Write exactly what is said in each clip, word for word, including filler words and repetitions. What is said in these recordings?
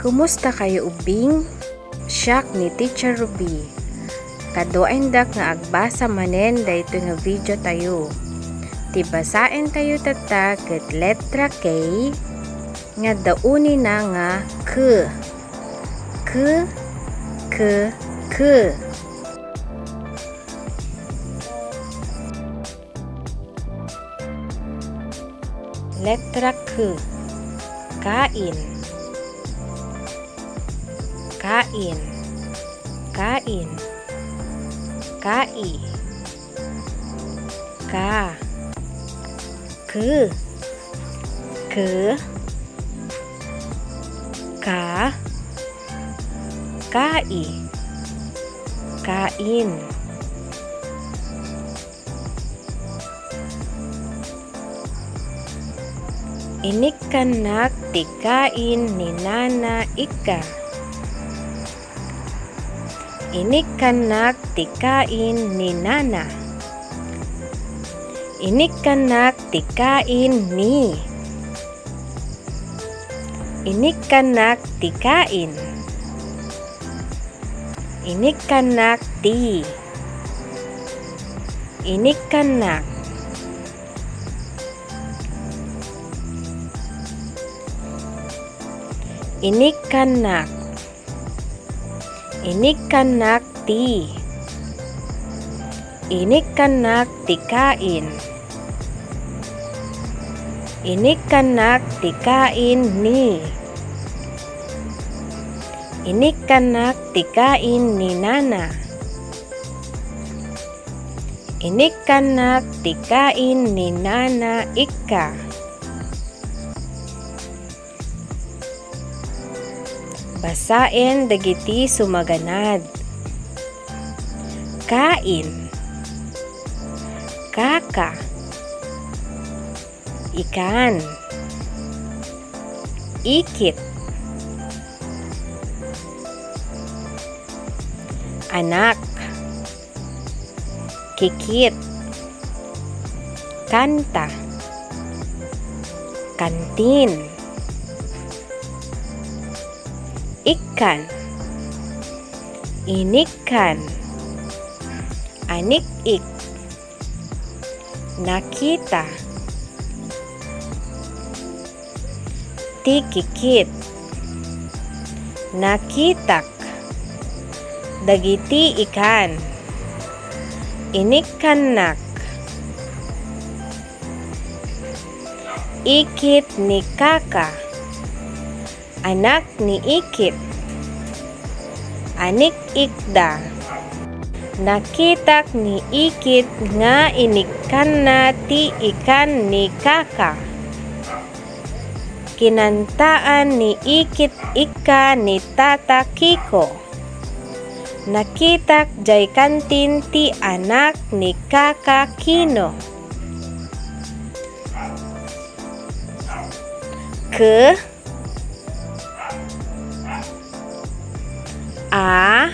Kumusta kayo, ubbing? Siak ni Teacher Ruby. Kaduaendak nga agbasa manen daytoy nga video tayo. Ti basaen tayo tatta ket letra K nga adda unina nga K. K, K, K. Letra K. Kain. Kain. Kain. Kai. Ka. K. K. Ka. Kai. Kain. Inikkannak ti kain ni Nana ikka. Inikkannak ti kain ni Nana. Inikkannak ti kain ni. Inikkannak ti kain. Inikkannak ti. Inikkannak. Inikkannak. Inikkannak ti. Inikkannak ti kain. Inikkannak ti kain ni. Inikkannak ti kain ni Nana. Inikkannak ti kain ni Nana ikka. Basaen dagiti sumaganad. Kain. Kaka. Ikan. Ikit. Anak. Kikit. Kanta. Kantin. Ikkan. Inikkan. Anik-ik. Nakita. Ti kikit. Nakitak. Dagiti ikan. Inikkannak. Ikit ni Kaka. Anak ni Ikit. Anik-ikda. Nakitak ni Ikit nga inikkanna ti ikan ni Kaka. Kinantaan ni Ikit ikka ni Tata Kiko. Nakitak jay kantin ti anak ni Kaka Kino. K. A.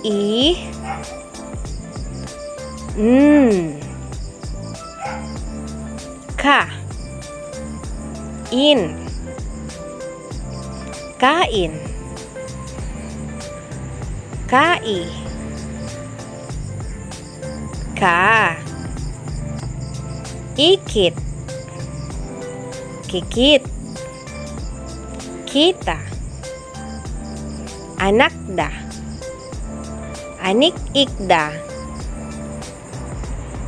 I. N. Ka. In. Kain. Kai. Ka. Ikit. Kikit. Kita. Anakda. Anik-ikda.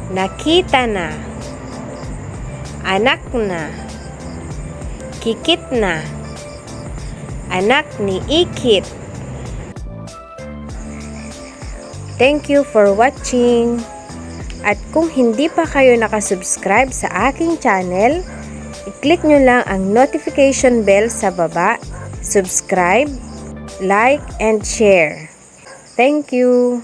Nakitana. Anakna. Kikitna. Anak ni Ikit. Thank you for watching. At kung hindi pa kayo nakasubscribe sa aking channel, i-click nyo lang ang notification bell sa baba, subscribe, like, and share. Thank you.